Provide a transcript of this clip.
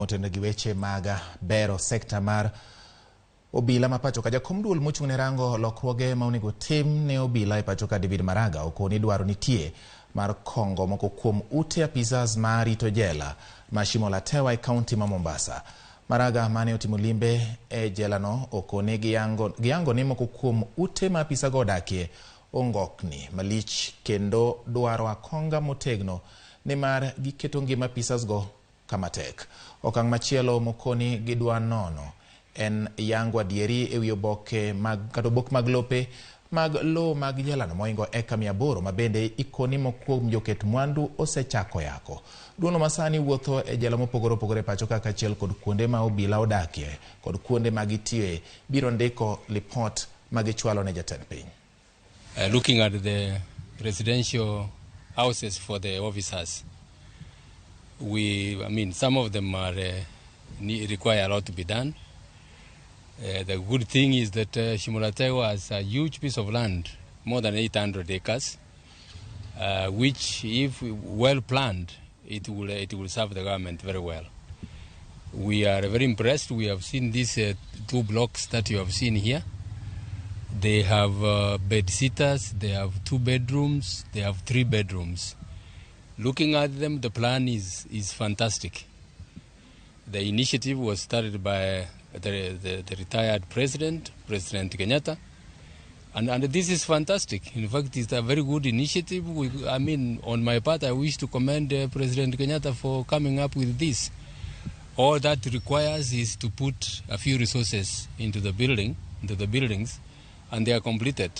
Otenore gi weche mag bero sekta mar obila ma pacho ka. Jakom duol mochung' ne rango lokruoge ma onego tim ne obila e pacho ka David Maraga okoni dwaro nitie mar kongo moko kuom ute apisas ma rito jela ma Shimo la Tewa e kaunti ma Mombasa. Maraga mane otimo limbe e jela no okoni giyango ni moko kuom ute ma apisago odakie ongokni malich kendo dwaro akonga motegno nimar giketo ngima apisas go kama tek. Okang' machielo mokoni gidwa nono en yango adieri ewi oboke mag kata obok mag lope mag lowo mag jelano mohingo eka 800 ma bende ikoni moko kuom joket mwandu osechako yako. Duono masani wuotho e jela mopogore opogore e pacho ka kaachiel kod kuonde ma obila odakie kod kuonde ma gitiyoe biro ndiko lipot ma gichwalo ne jatend piny. Looking at the residential houses for the officers, I mean, some of them are require a lot to be done. The good thing is that Shimo La Tewa has a huge piece of land, more than 800 acres, which, if well planned, it will serve the government very well. We are very impressed. We have seen these two blocks that you have seen here. They have bed sitters, they have two bedrooms, they have three bedrooms. Looking at them, the plan is fantastic. The initiative was started by the retired president, President Kenyatta, and this is fantastic. In fact, it's a very good initiative. I mean, on my part, I wish to commend President Kenyatta for coming up with this. All that requires is to put a few resources into the building, into the buildings, and they are completed.